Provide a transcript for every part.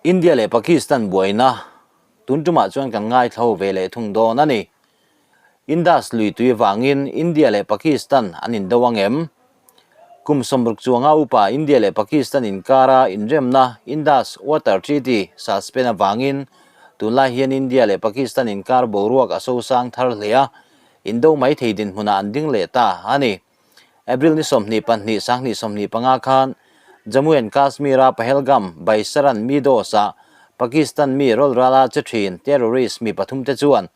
India leh Pakistan buaina tun tumah chuan kan ngaithla ve leh thung dawn a ni. Indus lui tui vangin India leh Pakistan an indo ang em? Kum 60 chuanga upa India leh Pakistan inkara inremna Indus Water Treaty suspend avangin tunlai hian India leh Pakistan inkar boruak a sosang thar hle a, indo mai thei dinhmunah an ding leh ta a ni. April ni 22 2025 khan Jammu and Kashmir-a Pahalgam, Baisaran Meadows-ah Pakistan mi rawlrala che thin terrorist mi pathum te chuan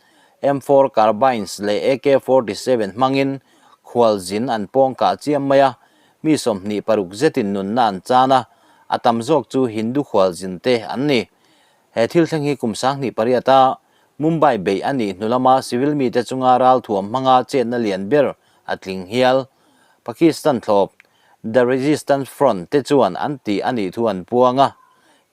M4 carbines leh AK-47 hmangin khualzin an pawng kah chiam mai a, mi 26 zetin nunna an chan a, a tam zawk chu Hindu khualzin te an ni. He thil thleng hi kum 2008-a Mumbai beih a nih hnu lama civil mite chunga ralthuam hmanga chetna lian ber a tling hial. Pakistan thlawp The Resistance Front te chuan an tih a nih thu an puang a.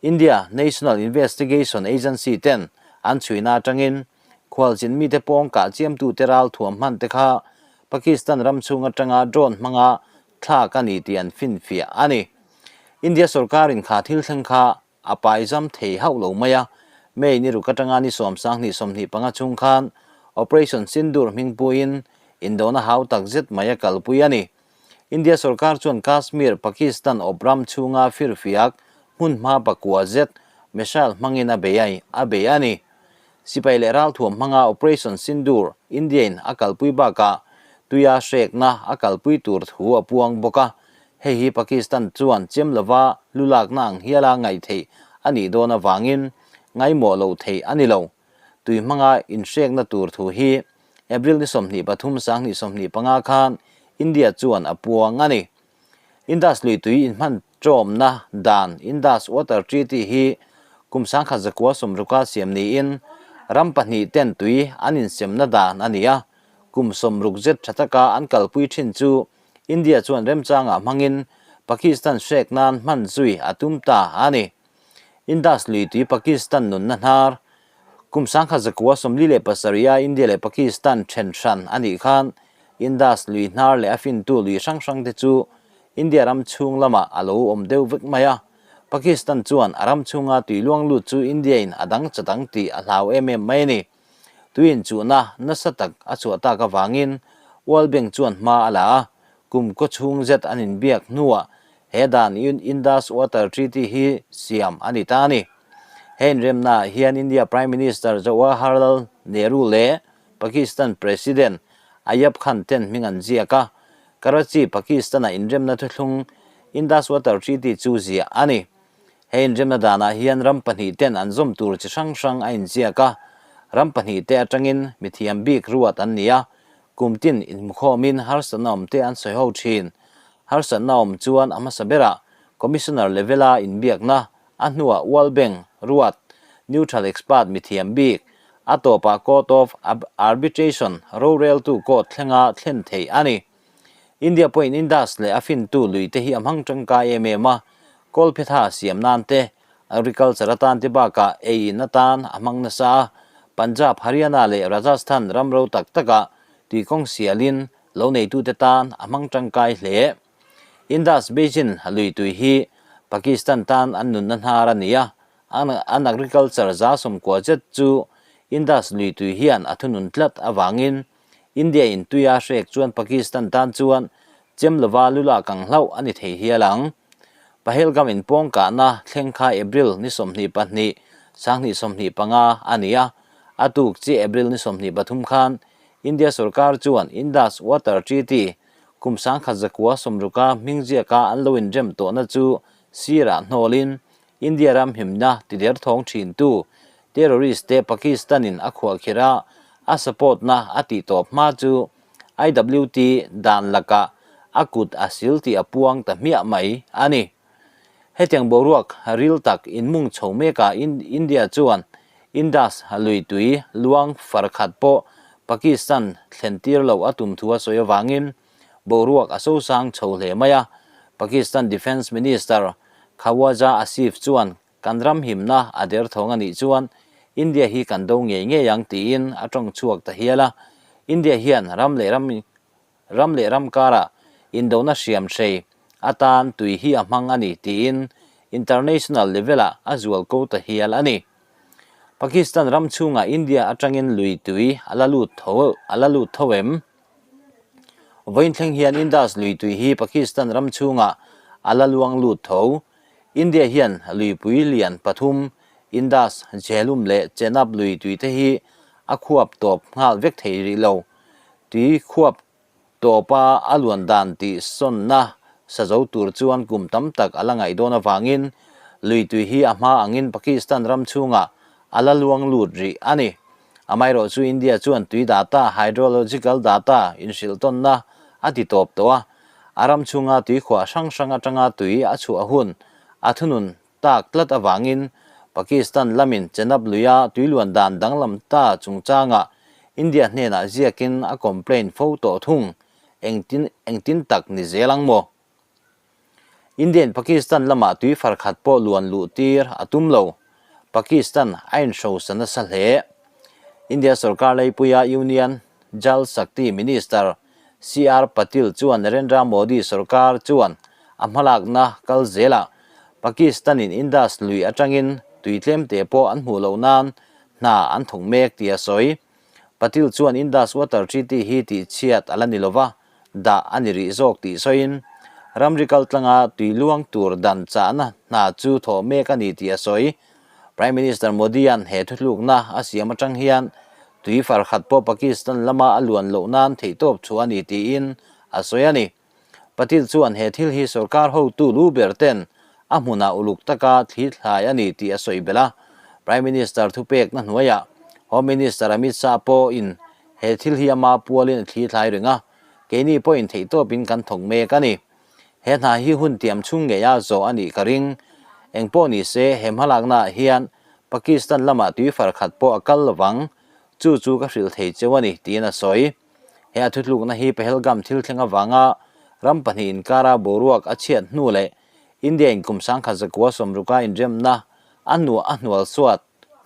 India National Investigation Agency ten an chhuina atangin khualzin mite pawng kah chiamtute ralthuam hman te kha Pakistan ram chhung atanga drone hmanga thlak a ni tih an finfiah a ni. India sorkarin kha thil thleng kha a paizam thei hauh lo mai a, May ni ruk atanga ni 10 25 chhung khan Operation Sindoor hmingpuiin indona hau tak zet mai a kalpui a ni. India sorkar chuan Kashmir, Pakistan awp ram chhunga firfiak hmun hma pakua zet missile hmangin a bei a bei a ni. Sipai leh ralthuam hmanga Operation Sindoor India-in a kalpui bakah tuia hrekna a kalpui tur thu a puang bawk a, hei hi Pakistan chuan chem lova lulakna ang hiala ngaih theih a nih dawn avangin ngaimawh loh theih a ni lo. Tui hmanga inhrekna tur thu hi April ni 23 2025 khan India chuan a puang a ni. Indus lui tui inhman tawmna dan Indus Water Treaty hi kum 1960 siam niin ram pahnih ten tui an insemna dan a ni a, kum 60 zet tha taka an kalpui thin chu India chuan remchangah hmangin Pakistan hrek nan hman zui a tum ta a ni. Indus lui tui Pakistan nunna hnar kum 1947-a India leh Pakistan then hran a nih khan Indus lui hnar leh a fintu lui hrang hrang te chu India ram chhung lamah a lo awm deuh vek mai a. Pakistan chuan a ram chhunga tui luang lut chu India in a dang chatang tih a hlau em em mai a ni. Tui inchuhna nasa tak a chhuah tak avangin World Bank chuan hma a la a, kum kaw chhung zet an inbiak hnuah he dan Indus Water Treaty hi siam a ni ta a ni. He inremnaah hian India Prime Minister Jawaharlal Nehru leh Pakistan President Ayub Khan ten hming an ziak a, Karachi, Pakistan-a inremna thuthlung Indus Water Treaty chu ziah a ni. He inremna danah hian ram pahnih ten an zawm tur chi hrang hrang a inziak a, ram pahnih te atangin mithiam bik ruat an ni a, kum tin inhmukhawmin harsatna awm te an sawi ho thin. Harsatna awm chuan a hmasa berah Commissioner level-a inbiakna, a hnuah World Bank ruat neutral expert mithiam bik, a tawpah Court of Arbitration roreltu court thlenga thlen theih a ni. India pawhin Indus leh a fintu lui te hi a hmang tangkai em em a, kawlphetha siam nan te, agriculture atan te bakah ei in atan a hmang nasa a, Punjab, Haryana leh Rajasthan ram ro tak takah tuikawng sialin lo neitute tan a hmang tangkai hle. Indus Basin lui tui hi Pakistan tan an nunna hnar a ni a, an agriculture 90% zet chu Indus lui tui hian a thunun tlat avangin India in tuia hrek chuan Pakistan tan chuan chem lova lula kang hlauh a ni thei hial ang. Pahalgam in pawng kahna thleng kha April ni 22 2025 a ni a, a tuk chi April ni 23 khan India sorkar chuan Indus Water Treaty kum 1960 hming ziaka an lo inrem tawhna chu sirah hnawlin India ram himna tider thawng thin tu terrorist te Pakistan in a khuah khira a support na a tih tawp hma chu IWT dan laka a kut a sil tih a puang ta hmiah mai a ni. Hetiang boruak ril tak inmung chho meka India chuan Indus lui tui luang farkhat pawh Pakistan thlen tir lo a tum thu a sawi avangin boruak a sosang chho hle mai a. Pakistan Defence Minister Khawaja Asif chuan kan ram himna a der thawng a nih chuan India hi kan do ngei ngei ang tiin a tawng chhuak ta hial a. India hian ram leh ram ram leh ram karah indona hriam hrei atan tui hi a hmang a ni tiin International level-ah a zual ko ta hial a ni. Pakistan ram chhungah India atangin lui tui a la lut tho a la lut tho em? Vawiin thleng hian Indus lui tui hi Pakistan ram chhungah a la luang lut tho. India hian luipui lian pathum, Indus, Jhelum leh Chenab lui tui te hi a khuap tawp nghal vek thei rih lo. Tui khuap tawpa a luan dan tih sawnna sa zo tur chuan kum tam tak a la ngaih dawn avangin lui tui hi a hma angin Pakistan ram chhungah a la luang lut rih a ni. Amaherawh chu India chuan tui data, hydrological data, inhrilhtawnna a ti tawp tawh a, a ram chhunga tui khuah hrang hrang atanga tui a chhuah hun a thunun tak tlat avangin Pakistan lamin Chenab luia tui luan dan danglam ta chungchangah India hnenah ziakin a complain fo tawh thung, engtin engtin tak ni zel ang maw? India-in Pakistan lamah tui far khat pawh luan luh tir a tum lo, Pakistan a inhrosa nasa hle. India sorkar leipuia Union Jal Shakti Minister CR Patil chuan Narendra Modi sorkar chuan a hmalakna kal zelah Pakistan-in Indus lui atangin tui tlemte pawh an hmuh loh nan hna an thawk mek tih a sawi. Patil chuan Indus Water Treaty hi tihchhiat a la ni lova, dah a ni rih zawk tih sawiin ramri kaltlanga tui luang tur dan chahna hna chu thawh mek a ni tih a sawi. Prime Minister Modi-a'n he thutlukna a siam atang hian tui far khat pawh Pakistan lama a luan loh nan theihtawp chhuah a ni tiin a sawi a ni. Patil chuan he thil hi sorkar hotu lu ber ten a hmunah uluk taka thli thlai a ni tih a sawi belh a. Prime Minister thupekna hnuaiah Home Minister Amit Shah pawhin he thil hi ama pualin a thli thlai reng a, keini pawhin theihtawpin kan thawk mek a ni. He hna hi hun tiam chhung ngeia zawh a nih ka ring. Engpawh ni se, he hmalaknaah hian Pakistan lamah tui far khat pawh a kal lovang, chu chu ka hrilh thei cheu a ni, tiin a sawi. He a thutlukna hi Pahalgam thil thleng avanga ram pahnih inkara boruak a chhiat hnu leh India-in kum 1960 inremna a hnuah a hnual suat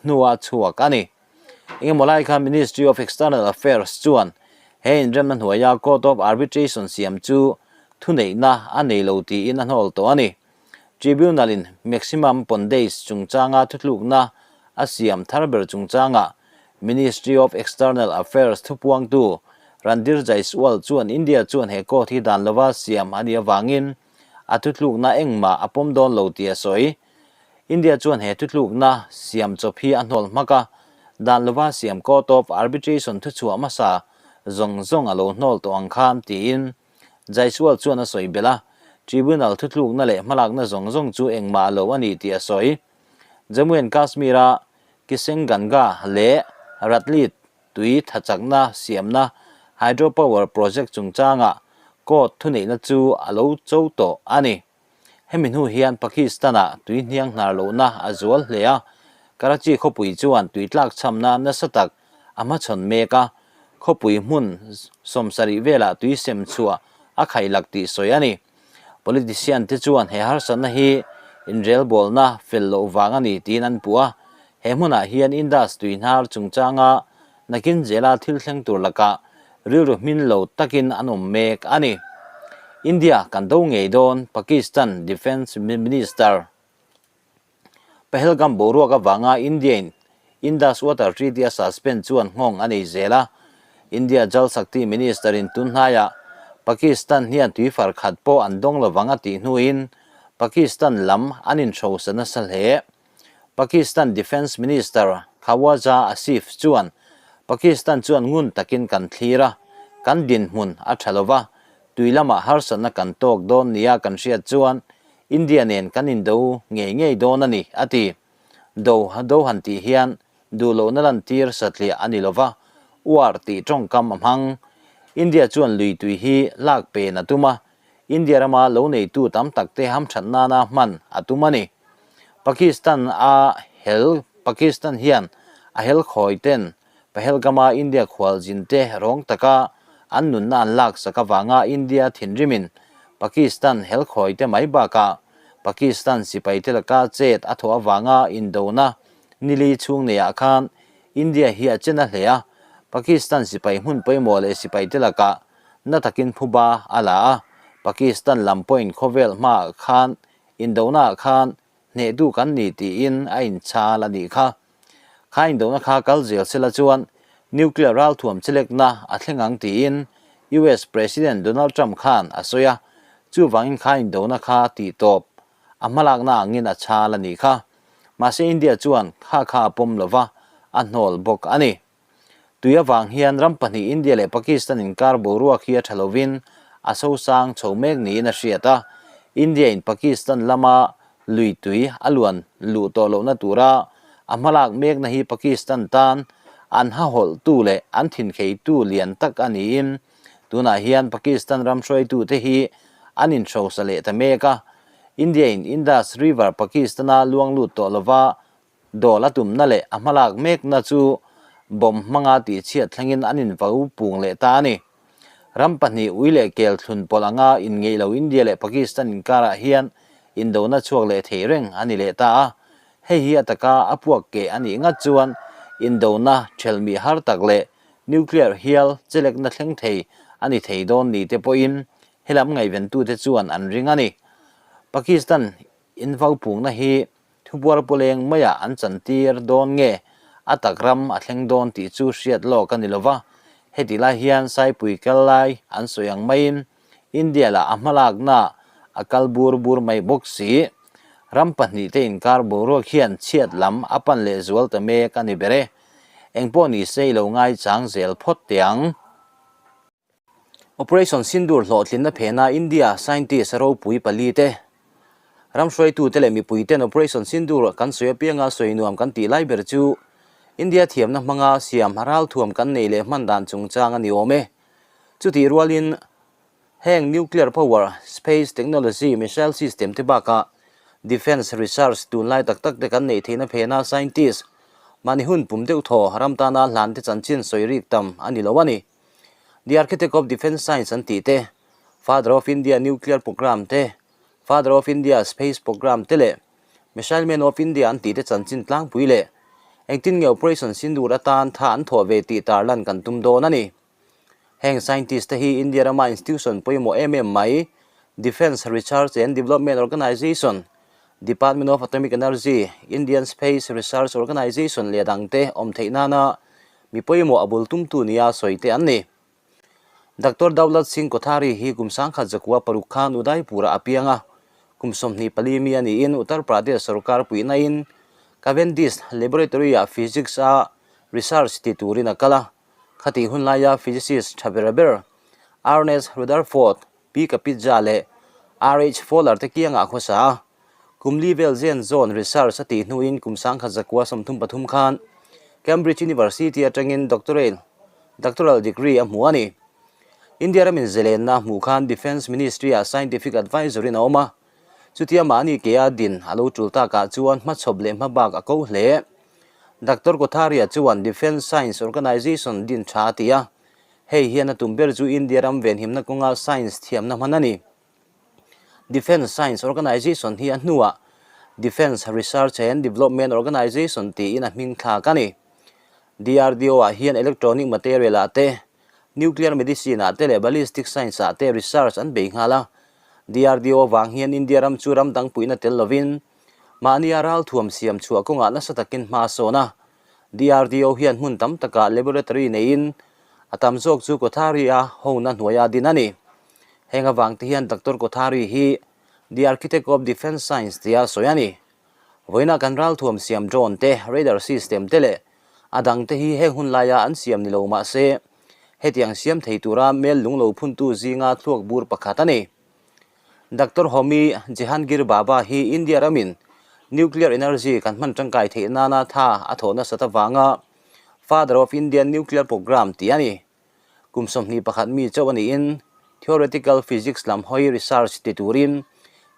hnua chhuak a ni. Engemaw lai khan Ministry of External Affairs chuan he inremna hnuaia Court of Arbitration siam chu thuneihna a nei lo tiin a hnawl tawh a ni. Tribunal-in maximum pondage chungchanga thutlukna a siam thar ber chungchangah Ministry of External Affairs thupuangtu Randhir Jaiswal chuan India chuan he court hi dan lova siam a nih avangin a thutlukna engmah a pawm dawn lo tih a sawi. India chuan he thutlukna siam chawp hi a hnawl hmak a, dan lova siam Court of Arbitration thuchhuah hmasa zawng zawng a lo hnawl tawh ang khan tiin Jaiswal chuan a sawi belh a, Tribunal thutlukna leh hmalakna zawng zawng chu engmah a lo a ni tih a sawi. Jammu and Kashmir-a Kishenganga leh Ratli tui thachakna siamna hydropower project chungchangah court thuneihna chu a lo cho tawh a ni. Hemi hnu hian Pakistan-ah tui hniang hnar lohna a zual hle a, Karachi khawpui chuan tui tlakchhamna nasa tak a hmachhawn mek a, khawpui hmun 70 velah tui sem chhuah a khaihlak tih sawi a ni. Politician te chuan he harsatna hi inrelbawlna fel loh vang a ni tiin an puh a, he hmunah hian Indus tui hnar chungchanga Nakin zela thil thleng tur lakah rilru hmin lo takin an awm mek a ni. India kan do ngei dawn, Pakistan Defence Minister Pahalgam boruak avanga India-in Indus Water Treaty a suspend chuan nghawng a nei zel a. India Jal Shakti Minister-in tun hnaiah Pakistan hian tui far khat pawh an dawng lovang a tih hnuin Pakistan lam an inhrosa nasa hle. Pakistan Defence Minister Khawaja Asif chuan Pakistan chuan ngun takin kan thlir a, kan dinhmun a tha lova, tui lamah harsatna kan tawk dawn nia kan hriat chuan India nen kan indo ngei ngei dawn a ni, a ti. Do do han tih hian duh lohna lantir satliah a ni lova, war tih tawngkam a hmang. India chuan lui tui hi lak pen a tum a, India rama lo neitu tam takte hamthat nana hman a tum a ni. Pakistan a hel Pakistan hian a hel khawi ten Pahalgam-a India khualzin te rawng taka an nunna an lak sak avanga India thinrimin Pakistan hel khawi te mai bakah Pakistan sipai te laka chet a thawh avanga indona nili chhung neiah khan India hi a chen a hle a, Pakistan sipai hmun pawimawh leh sipai te lakah na takin phuba a la a, Pakistan lam pawhin khawvel hmaah khan indonaah khan hnehtu kan ni tiin a inchhal a nih kha. Kha indona kha kal zel sela chuan nuclear ralthuam chelekna a thleng ang tiin US President Donald Trump khan a sawi a, chuvangin kha indona kha tihtawp a hmalakna angin a chhal a nih kha. Mahse India chuan kha kha a pawm lova, a hnawl bawk a ni. Tui avang hian ram pahnih India leh Pakistan inkar boruak hi a tha lovin a sosang chho mek niin a hriat a, India in Pakistan lama lui tui a luan luh tawh lohna tura a hmalak mekna hi Pakistan tan an hahawlhtu leh an thinkheitu lian tak a niin tunah hian Pakistan ram hruaitute hi an inhrosa leh ta mek a, India in Indus River Pakistan-a luang lut tawh lova Dawl a tumna leh a hmalak mekna chu bomb hmanga tihchhiat thlengin an invo pung leh ta a ni. Ram pahnih ui leh kel thlun pawlh anga inngeih lo India leh Pakistan inkarah hian indona chhuak leh thei reng a ni leh ta a. Hei hi a taka a puak keh a nih ngat chuan indona thelmih har tak leh nuclear hial chelekna thleng thei a ni thei dawn ni te pawhin helam ngaihventute chuan an ring a ni. Pakistan invo pungna hi Thubuar puleng maiah an chantir dawn nge a tak ram a thleng dawn tih chu hriat lawk a ni lova, heti lai hian Saipui kal lai an sawi ang maiin India lah a hmalakna a kal bur bur mai bawk si. Ram pahnihte inkar boruak hian chhiat lam a pan leh zual ta mek a ni ber e. Engpawh ni se i lo ngaichang zel phawt teh ang. Operation Sindoor hlawhtlinna phena India scientist ropui pali te, ram hruaitute leh mipuiten Operation Sindoor kan sawi apianga sawi nuam kan tih lai ber chu India thiamna hmanga siam ralthuam kan nei leh hman dan chungchang a ni awm e. Chutih rualin heng nuclear power, space technology, missile system te bakah defence research tunlai tak tak te kan neih theihna phena scientist mahni hun pum deuh thaw ram tana hlan te chanchin sawi rik tam a ni lo a ni. The Architect of Defence Science an tih te, Father of India Nuclear Programme te, Father of India Space Programme te leh Missile Man of India an tih te chanchin tlangpui leh engtin nge Operation Sindoor atan tha an thawh ve tih tarlan kan tum dawn a ni. Heng scientist te hi India rama institution pawimawh em em mai Defence Research and Development Organisation, Department of Atomic Energy, Indian Space Research Organisation leh dangte awm theih nana Mi pawimawh a bul tumtu nia sawi te an ni. Doctor Daulat Singh Kothari hi kum sangkhat zakua paruk khan Udaipur-ah a piang a, kum 24 mi a niin Uttar Pradesh sorkar puihnain Cavendish Laboratory-ah Physics-a research ti turin a kal a, khatih hun laia physicist tha ber ber Ernest Rutherford, P. Kapitza leh RH. Fowler te kiangah a khawsa a. Kum li vel zen zawn research a tih hnuin kum 1933 khan Cambridge University atangin doctorate doctoral degree a hmu a ni. India ramin zelenna a hmuh khan Defence Ministry-ah scientific advisor in a awm a, chutia mahni kea din a lo tul takah chuan hmachhawp leh hmabak a ko hle. Doctor Kothari-a chuan Defence Science Organisation din tha a ti a, hei hian a tum ber chu India ram venhimna kawnga science thiamna hman a ni. Defence Science Organisation hi a hnuah Defence Research and Development Organisation tiin a hming thlak a ni. DRDO-ah hian electronic material-ah te, nuclear medicine-ah te leh ballistic science-ah te research an bei nghal a. DRDO vang hian India ram chu ram dang puihna tel lovin mahnia ralthuam siam chhuah kawngah nasa takin hma a sawn a. DRDO hian hmun tam takah laboratory neiin a tam zawk chu Kothari-a hona hnuaia din a ni. Heng avang te hian Doctor Kothari hi The Architect of Defence Science tia sawi a ni. Vawiinah kan ralthuam siam drone te, radar system te leh a dang te hi heng hun laia an siam ni lo mah se, hetiang siam thei tura mel lung lo phuntu zinga thluak bur pakhat a ni. Doctor Homi Jehangir Bhabha hi India ramin nuclear energy kan hman tangkai theih nana tha a thawh nasat avanga Father of Indian Nuclear Programme tih a ni. Kum 21 mi chauh a niin Theoretical Physics lam hawi research ti turin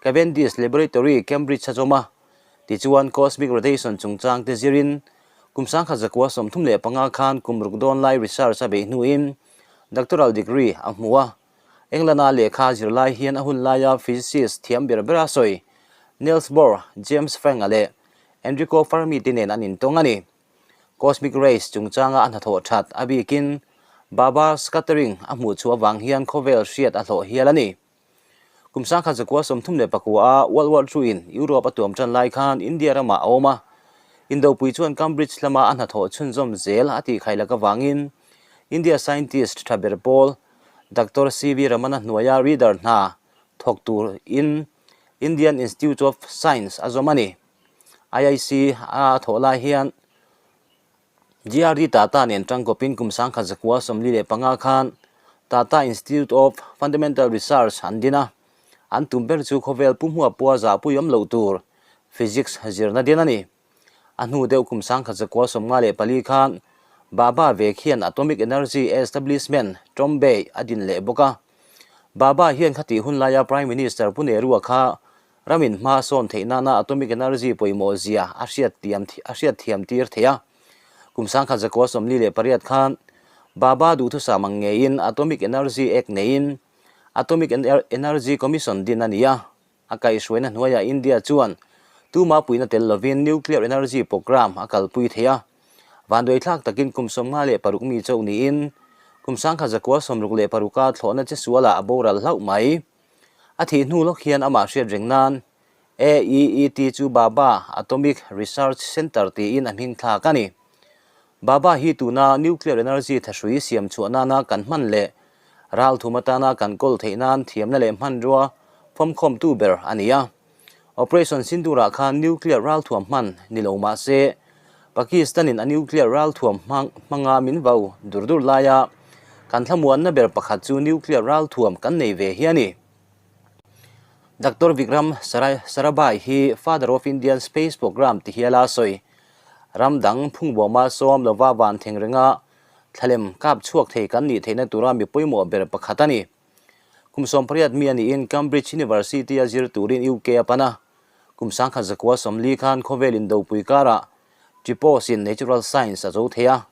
Cavendish Laboratory, Cambridge a zawm a. Tichuan cosmic radiation chungchang te zirin kum 1935 khan kum ruk dawn lai research a beih hnuin doctoral degree a hmu a. England-a lehkha zirlai hian a hun laia physicist thiam ber bera sawi Niels Bohr, James Franck-a leh Enrico Fermi te nen an intawng a ni. Cosmic rays chungchanga a hnathawh that a bikin Bhabha scattering a hmuh chhuah avang hian khawvel hriat a hlawh hial a ni. Kum 1934 a World War II in Europe a tuam tan lai khan India ramah a awm a. Indopui chuan Cambridge lama a hnathawh chhunzawm zel a tih khailak avangin India scientist tha ber pawl Doctor CV Ramana hnuaia reader hna thawk tur in Indian Institute of Science a zawm a ni. IIC a thawh lai hian GRD Tata nen tangkawpin kum 1945 khan Tata Institute of Fundamental Research an din a, an tum ber chu khawvel pumhua pua zahpui awm loh tur Physics zirna din a ni. A hnu deuh kum 1954 khan Bhabha vek hian Atomic Energy Establishment, Trombay, a din leh bawk a. Bhabha hian khatih hun laia Prime Minister Pu Nehru-a kha Ramin hma sawn theih nana atomic energy pawimawh zia a hriat a hriat thiam tir thei a. Kum 1948 khan Bhabha duhthusam ang ngeiin atomic energy act neiin Atomic Energy Commission din a ni a. A kaihhruaina hnuaiah India chuan tuma puihna tel lovin nuclear energy programme a kalpui thei a. Vanduaithlak takin kum 56 mi chauh niin kum 1966 a thlawhna che sualah a boral hlauh mai. A thih hnu lawk hian amah hriat reng nan AEET chu Bhabha Atomic Research Centre tiin a hming thlak a ni. Bhabha hi tuna nuclear energy thahrui siam chhuah nana kan hman leh ralthum atana kan kawl theih nan thiamna leh hmanrua fawmkhawmtu ber a ni a. Operation Sindoor-ah khan nuclear ralthuam hman ni lo mah se, Pakistan-in a nuclear ralthuam hmanga min vau dur dur laia kan thlamuanna ber pakhat chu nuclear ralthuam kan nei ve hi a ni. Doctor Vikram Sarabhai hi Father of Indian Space Programme ti hiala a sawi. Ram dang phungbawma sawm lova van theng renga thlalem kap chhuak thei kan nih theihna tura mi pawimawh ber pakhat a ni. Kum 18 mi a niin Cambridge University a zir turin UK a pan a. Kum 1940 khan khawvel indopui karah Tripos in Natural Science a zo thei a.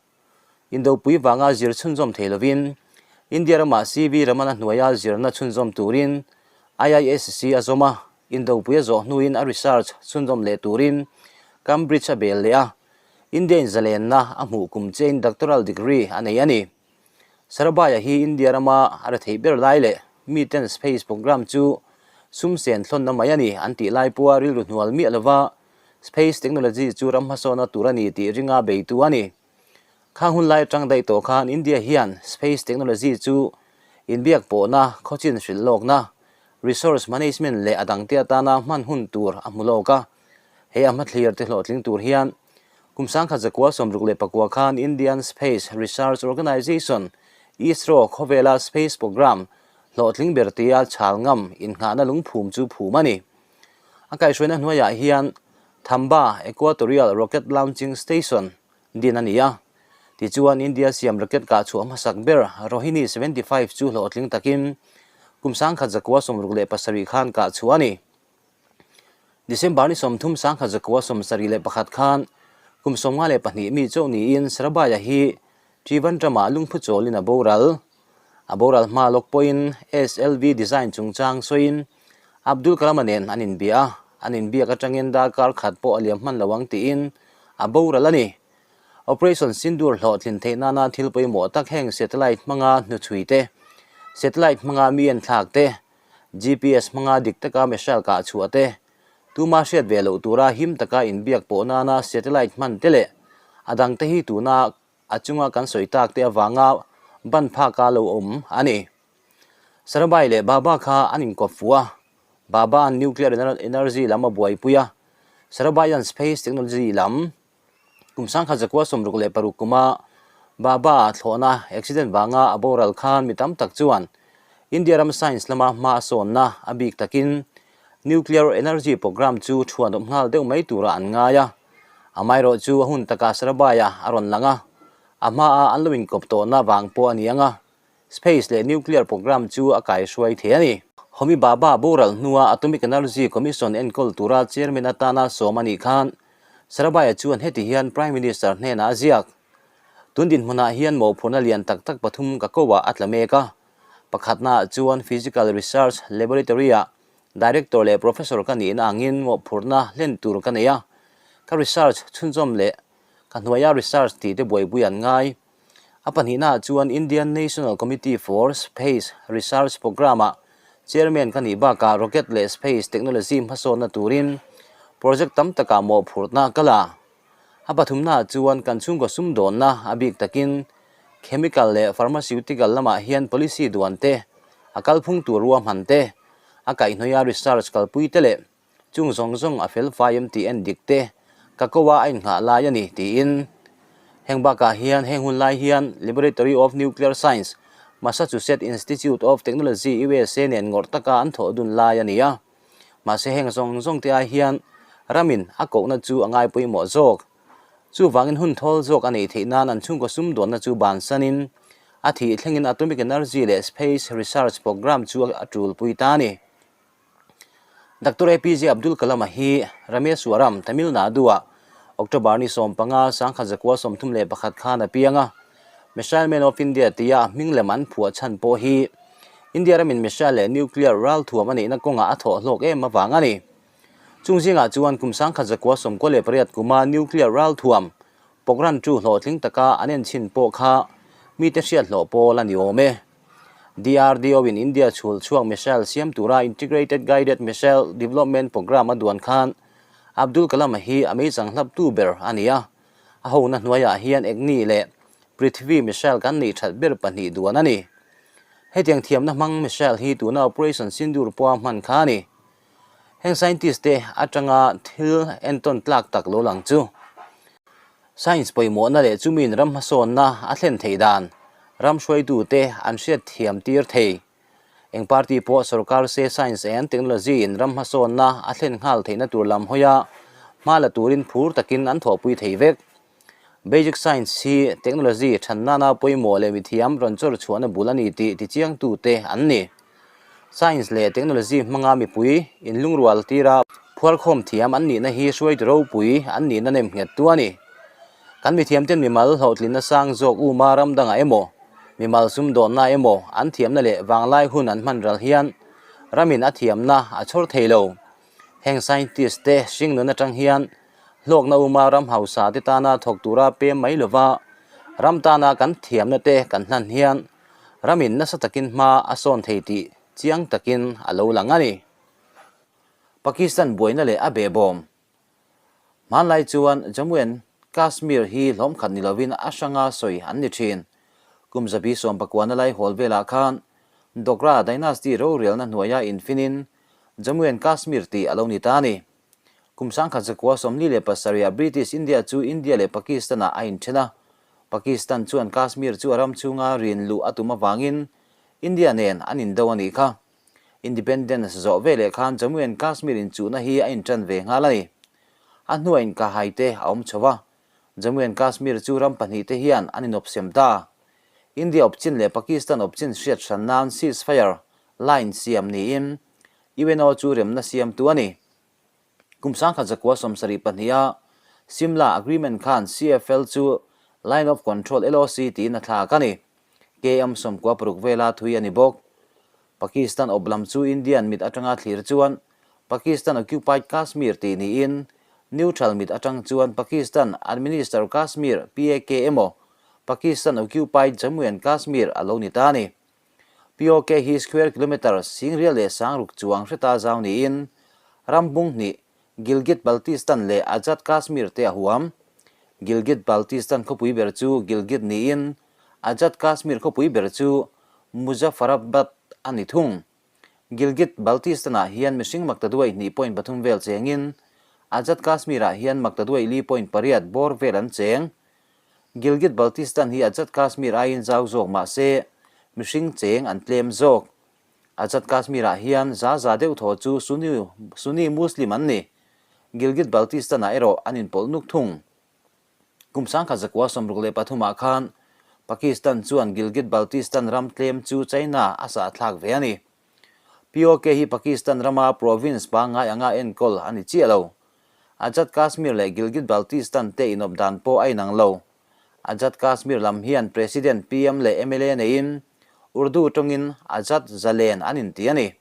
Indopui vanga zir chhunzawm thei lovin India ramah CV Ramana hnuaia zirna chhunzawm turin IISc a zawm a. Indopui a zawh hnuin a research chhunzawm leh turin Cambridge a bel leh a. India in zalenna a hmuh kum chein doctoral degree a nei a ni. Sarabhai-a hi India rama a retheih ber lai leh miten space programme chu sum sen thlawnna mai a ni an tih lai pawha rilru hnual miah lova space technology chu ram hmasawna tur a ni tih ringa beitu a ni. Khang hun lai atang daih tawh khan India hian space technology chu inbiak pawhna, khawchin hrilh lawkna, resource management leh a dangte atana hman hun tur a hmu lawk a. He a hmathlir te hlawhtling tur hian Kum 1969 khan Indian Space Research Organisation, ISRO, khawvela space programme hlawhtling ber tia chhal ngam innghahna lungphum chu phum a ni. A kaihhruaina hnuaiah hian Thamba Equatorial Rocket Launching Station din a ni a. Tichuan India siam rocket kah chhuah hmasak ber Rohini 75 chu hlawhtling takin kum 1967 khan kah chhuah a ni. December ni 30 1971 khan kum 52 mi chauh niin Sarabhai-a hi Trivandrum-ah lungphu chawlin a boral. A boral hma lawk pawhin SLV design chungchang sawiin Abdul Kalam-a nen an inbia a, an inbiak atangin darkar khat pawh a liam hman lo ang tiin a boral a ni. Operation Sindoor hlawhtlin theih nana thil pawimawh tak heng satellite hmanga hnuchhui te, satellite hmanga mi enthlak te, GPS hmanga dik taka missile kah chhuah te, tuma hriat ve loh tura him taka inbiak pawh nana satellite hman te leh a dangte hi tuna a chunga kan sawi tak te avanga ban phaka lo awm a ni. Sarabhai leh Bhabha kha an inkawp fuh a, Bhabha-a'n nuclear energy lam a buaipui a, Sarabhai-a'n space technology lam. Kum 1966 kuma Bhabha thlawhna accident vanga a boral khan mi tam tak chuan India ram science lama hma a sawnna a bik takin nuclear energy programme chu thuan awm nghal deuh mai tura an ngai a. Amaherawh chu a hun takah Sarabhai-a a rawn lang a, a hmaa an lo inkawp tawhna vang pawh a ni ang a, Space leh nuclear programme chu a kaihruai thei a ni. Homi Bhabha boral hnua Atomic Energy Commission enkawl tura chairman atana sawm a nih khan Sarabhai-a chuan heti hian Prime Minister hnenah a ziak, Tun dinhmunah hian mawhphurhna lian tak tak pathum ka koah a tla mek a. Pakhatnaah chuan Physical Research Laboratory-ah Director leh Professor ka nihna angin mawhphurhna hlen tur ka nei a. Ka research chhunzawm leh ka hnuaia research tih te buaipui an ngai. A pahnihnaah chuan Indian National Committee for Space Research Programme-ah Chairman ka nih bakah Rocket leh Space Technology hmasawnna turin project tam takah mawhphurhna ka la. A pathumnaah chuan kan chhungkaw sumdawnna a bik takin chemical leh pharmaceutical lamah hian policy duan te, a kalphung tur ruahman te, a kaihhnawia research kalpui te leh chung zawng zawng a fel fai em tih en dik te ka ko a a innghah lai a ni tiin heng bakah hian heng hun lai hian Laboratory of Nuclear Science, Massachusetts Institute of Technology, USA nen ngawrh taka an thawh dun lai a ni a. Mahse heng zawng zawng te ai hian ramin a kohna chu a ngai pawimawh zawk. Chuvangin hun thawl zawk a neih theih nan an chhungkaw sumdawnna chu bansanin a thih thlengin Atomic Energy leh Space Research Programme chu a tulpui ta a ni. Doctor APJ Abdul Kalam-a hi Rameswaram, Tamil Nadu-ah October ni 15, 1931 khan a piang a. Missile Man of India tia a hming lem an phuah chhan pawh hi India ramin missile leh nuclear ralthuam a neihna kawngah a thawh hlawk em avang a ni. Chung zingah chuan kum 1998 kuma nuclear ralthuam Pokhran chu hlawhtling taka an enchhin pawh kha mite hriat hlawh pawl a ni awm e. DRDO in India chhul chhuak missile siam tura Integrated Guided Missile Development Programme a duan khan Abdul Kalam-a hi a meichang hlaptu ber a ni a. A hona hnuaiah hian Agni leh Prithvi missile kan neih that ber pahnih duan a ni. Hetiang thiamna hmang missile hi tuna Operation Sindoor pawha hman kha a ni. Heng scientist te atanga thil entawn tlak tak lo lang chu science pawimawhna leh chumiin ram hmasawnna a thlen theih dan ram hruaitute an hriat thiam tir thei. Eng party pawh sorkar se science and technology in ram hmasawnna a thlen nghal theihna tur lam hawia hma la turin phur takin an thawhpui thei vek. Basic science hi technology than nana pawimawh leh mithiam rawn chawr chhuahna bul a ni tih tichiangtute an ni. Science leh technology hmanga mipui inlungrual tira phuarkhawm thiam an nihna hi hruaitu ropui an nihna nem nghettu a ni. Kan mithiamten mimal hlawhtlinna sang zawk uma ram dangah emaw, mimal sumdawnna emaw an thiamna leh vanglai hun an hman ral hian ramin a thiamna a chhawr thei lo. Heng scientist te hring nun atang hian hlawkna uma ram hausa te tana thawk tura pem mai lova ram tana kan thiamna te kan hlan hian ramin nasa takin hma a sawn thei tih chiang takin a lo lang a ni. Pakistan buaina leh a behbawm Hmanlai chuan Jammu and Kashmir hi hlawm khat ni lovin a hranga sawi an ni thin. Kum zabi sawmpakuana lai hawl velah khan Dogra dynasty rorelna hnuaia infinin Jammu and Kashmir tih a lo ni ta a ni. Kum 1947 ah British India chu India leh Pakistan ah a inthen a. Pakistan chuan Kashmir chu a ram chhunga rin luh a tum avangin India nen an indo a nih kha. Independence zawh veleh khan Jammu and Kashmir inchuhna hi a intan ve nghal a ni. A hnuah inkahhai te a awm chho a. Jammu and Kashmir chu ram pahnihte hian an inawpsem ta. India awpchin leh Pakistan awpchin hriat hran nan ceasefire line siam niin UNO chu remna siamtu a ni. Kum 1972 a Simla Agreement khan CFL chu Line of Control, LOC, tiin a thlak a ni. KM 96 vela thui a ni bawk. Pakistan awp lam chu Indian mit atanga thlir chuan Pakistan Occupied Kashmir tih niin Neutral mit atang chuan Pakistan Administer Kashmir, PAK, emaw Pakistan Occupied Jammu and Kashmir a lo ni ta a ni. POK hi square kilometre singrial leh sangruk chuang hreta zau niin ram bung hnih Gilgit-Baltistan leh Azad Kashmir te a huam. Gilgit-Baltistan khawpui ber chu Gilgit niin Azad Kashmir khawpui ber chu Muzaffarabad a ni thung. Gilgit-Baltistan-ah hian mihring maktaduai hnih point pathum vel chengin Azad Kashmir-ah hian maktaduai li point pariat bawr vel an cheng. Gilgit-Baltistan hi Azad Kashmir aiin zau zawk mah se, mihring cheng an tlem zawk. Azad Kashmir-ah hian za za deuh thaw chu Sunni Sunni Muslim an ni. Gilgit-Baltistan-ah erawh an inpawlh nuk thung. Kum 1963 ah khan Pakistan chuan Gilgit-Baltistan ram tlem chu China a sahthlak ve a ni. POK hi Pakistan rama province pangngai anga enkawl a ni chiah lo. Azad Kashmir leh Gilgit-Baltistan te inawp dan pawh a inang lo. Azad Kashmir lam hian President, PM leh mla neiin Urdu tawngin Azad Zalen an inti a ni.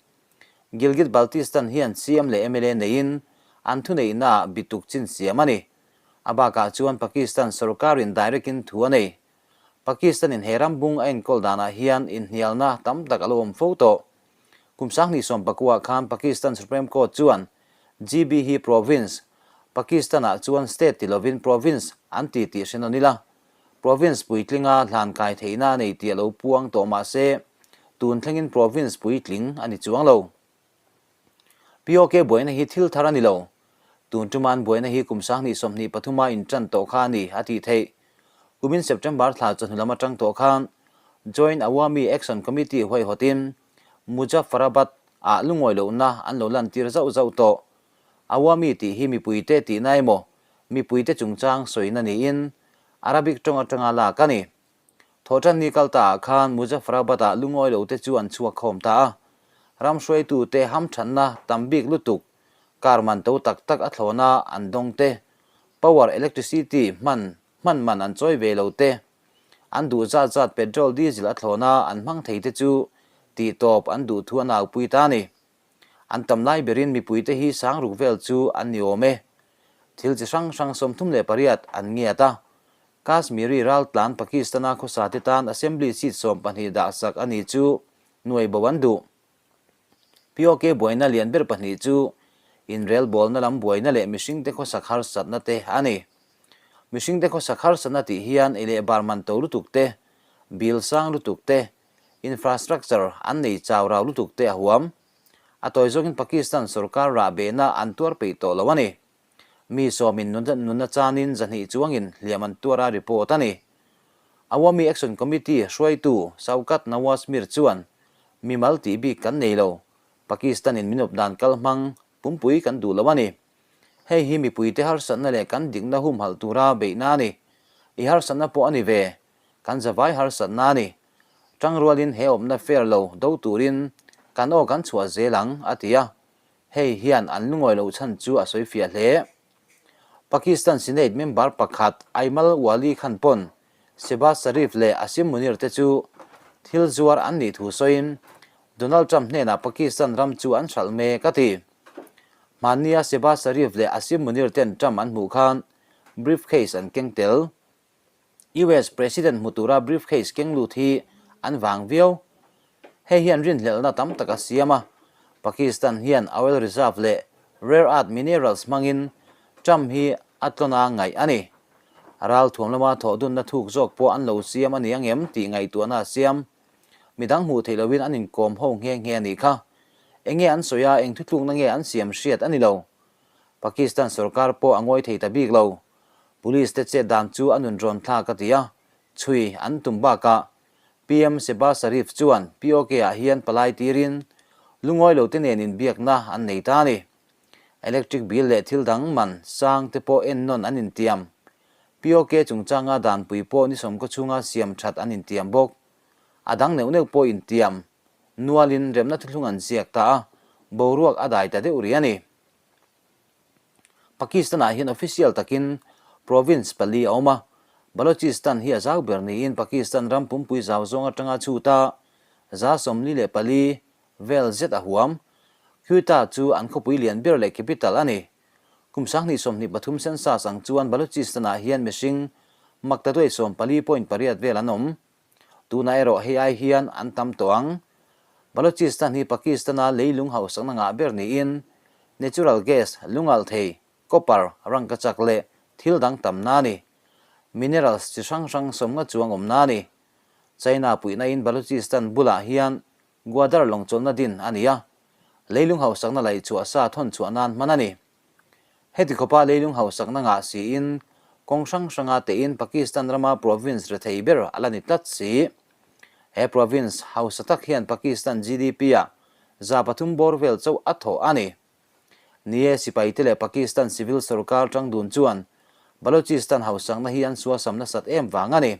Gilgit-Baltistan hian CM leh mla neiin an thuneihnaah bituk chin siam a ni. A bakah chuan Pakistan sorkarin direct-in thu a nei. Pakistan-in he ram bung a enkawl danah hian inhnialna tam tak a lo awm fo tawh. Kum 2019 khan Pakistan Supreme Court chuan GB hi province, Pakistan-ah chuan state ti lovin province an ti tih hre nawn ila, province puitlinga hlan kai theihna a nei tih a lo puang tawh mah se, tun thlengin province puitling a ni chuang lo. POK buaina hi thil thar a ni lo. Tun ṭuma'n buaina hi kum 2023 a inṭan tawh kha a ni a tih theih. Kumin September thla chawhnu lam aṭang tawh khan Joint Awami Action Committee huaihawtin Muzaffarabad ah lungawi lohna an lo lantir zauh zauh tawh. Awami tih hi mipuite tihna emaw mipuite chungchang sawina niin Arabic ṭawng aṭanga lak a ni. Thawhṭanni kal ta ah khan Muzaffarabad ah lungawi lo te chu an chhuak khawm ta a. Ram hruaitute hamṭhatna tam bik lutuk, car man to tak tak a thlawna an dawng te, power electricity hman hman man an chawi ve lo te, an duh zat zat petrol diesel a thlawna an hmang thei te chu tih tawp an duh thu an aupui ta a ni. An tam lai berin mipuite hi sangruk vel chu an ni awm e. Thil chi hrang hrang 38 an ngiat a, Kashmiri raltlan Pakistan-a khawsate tan Assembly seat 12 dahsak a ni chu nuai bo an duh. POK buaina lian ber pahnih chu inrelbawlna lam buaina leh mihringte khawsak harsatna te a ni. Mihringte khawsak harsatna tih hian ei leh bar man to lutuk te, bill sang lutuk te, infrastructure an nei chau rau lutuk te a huam. A tawi zawkin Pakistan sorkar rahbehna an tuar peih tawh lo a ni. Mi sawmin nunna chanin 200 chuangin hliam an tuar a report a ni. Awami Action Committee hruaitu Shaukat Nawaz Mir chuan, Mimal tih bik kan nei lo, Pakistan-in min awp dan kal hmang pumpui kan duh lo a ni. Hei hi mipuite harsatna leh kan dikna humhalh tura beihna a ni. I harsatna pawh a ni ve, kan zavai harsatna a ni. Tangrualin he awpna fair lo do turin kan aw kan chhuah zel ang, a ti a. Hei hian an lungawi loh chhan chu a sawi fiah hle. Pakistan Senate member pakhat Aimal Wali Khan pawn Shehbaz Sharif leh Asim Munir te chu thil zuar an nih thu sawiin Donald Trump hnenah Pakistan ram chu an hralh mek a ti. Hmannia Shehbaz Sharif leh Asim Munir ten Trump an hmuh khan briefcase an keng tel. US President hmu tura briefcase keng lut hi an vang viau. Hei hian rinhlelhna tam tak a siam a, Pakistan hian oil reserve leh rare earth minerals hmangin Trump hi a tlawn a ngaih a ni. Ralthuam lama thawhdunna thuk zawk pawh an lo siam a ni angem tih ngaihtuahna a siam. Midang hmuh theih loin an inkawm ho nghe nghe a nih kha. Enge an sawi a, eng thutlukna nge an siam hriat a ni lo. Pakistan sorkar pawh a ngawi thei ta bik lo. Police te chet dan chu a nun rawn thlak a ti a, chhui an tum bakah PM Shehbaz Sharif chuan POK ah hian palai tirin lungawi lo te nen inbiakna an nei ta a ni. Electric bill leh thil dang man sang te pawh ennawn an intiam. POK chungchanga danpui pawh ni sawmkaw chhunga siam that an intiam bawk. A dang neuh neuh pawh intiam nualin remna thuthlung an ziak ta a, boruak a dai ta deuh rih a ni. Pakistan-ah hian official takin province pali a awm a, Balochistan hi a zau ber niin Pakistan ram pumpui zau zawng atanga chhuta 44 vel zet a huam. Quetta chu an khawpui lian ber leh capital a ni. Kum 2023 census ang chuan Balochistan-ah hian mihring maktaduai 14.8 vel an awm. Tunah erawh hei ai hian an tam tawh ang. Balochistan hi Pakistan-a leilung hausakna ngah ber niin natural gas, lungalh thei, copper, rangkachak leh thil dang tamna a ni. Minerals chi hrang hrang sawmnga chuang awmna a ni. China puihnain Balochistan bulah hian Gwadar lawngchawlhna din a ni a, leilung hausakna laihchhuah sa thawn chhuah nan hman a ni. Heti khawpa leilung hausakna ngah siin kawng hrang hranga tein Pakistan rama province rethei ber a la ni tlat si. He province hausa tak hian Pakistan GDP-ah 3% bawr vel chauh a thawh a ni. Ni e, sipaite leh Pakistan civil sorkar tang dun chuan Balochistan hausakna hi an suasam nasat em vang a ni.